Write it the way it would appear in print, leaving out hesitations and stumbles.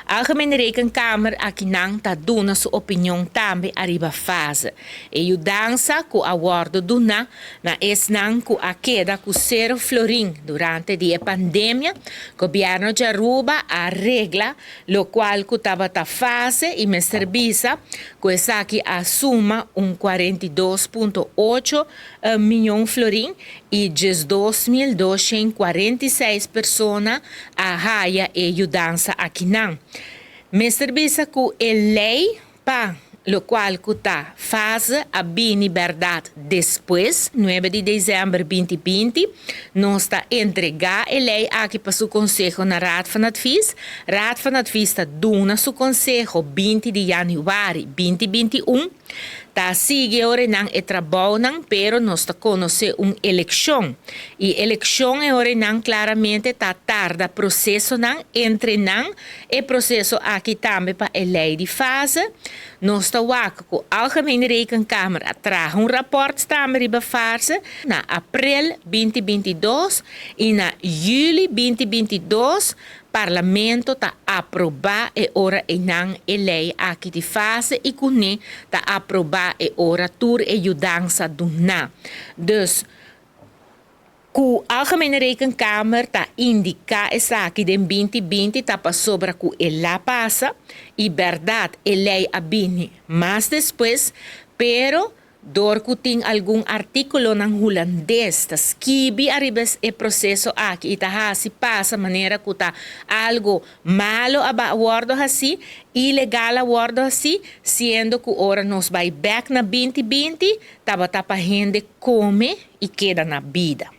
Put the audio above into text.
Algemene Rekenkamer akinan ta duna su opinion tambe ariba fase. E yudansa ku a wòrdu duna na esnan ku a keda ku sero florin durante di e pandemia, Gobièrnu di Aruba a regla lokual ku tabata fase i mester bisa ku esaki a suma un 42.8 mion florin i 12.246 persona a haya e yudansa akinan. Mester bisa ku e lei pa lokual ku ta fase a bini bèrdat despues, 9 di desèmber 2020, nos ta entregá e lei aki pa su konseho na Raad van Advies. Raad van Advies ta duna su konseho 20 di yanüari 2021. Ta sigui ora nan e trabounan, pero nos ta konosé un elekshon. I elekshon e ora nan klaramente ta tarda prosesonan, entre nan e proseso aki tambe pa e lei di fase. Nos ta wak ku Algemene Rekenkamer a traha un rapòrt tambe riba fase na aprel 2022 i na yüli 2022 Parlamento ta aprobá e ora einan e lei aki di fase i kuné ta aprobá e ora tur e yudansa duna. Dus ku Algemene Rekenkamer ta indiká esaki den 2020 ta pasobra ku el a pasa i bèrdat e lei a bini mas despues, pero dor ku tin algun artíkulonan hulandes ta skibi ariba e proseso aki i ta hasi pasa manera ku ta algu malu a wòrdu hasi, ilegal a wòrdu hasi, siendo ku ora nos bai bèk na 2020 tabata pa hende kome i keda na bida.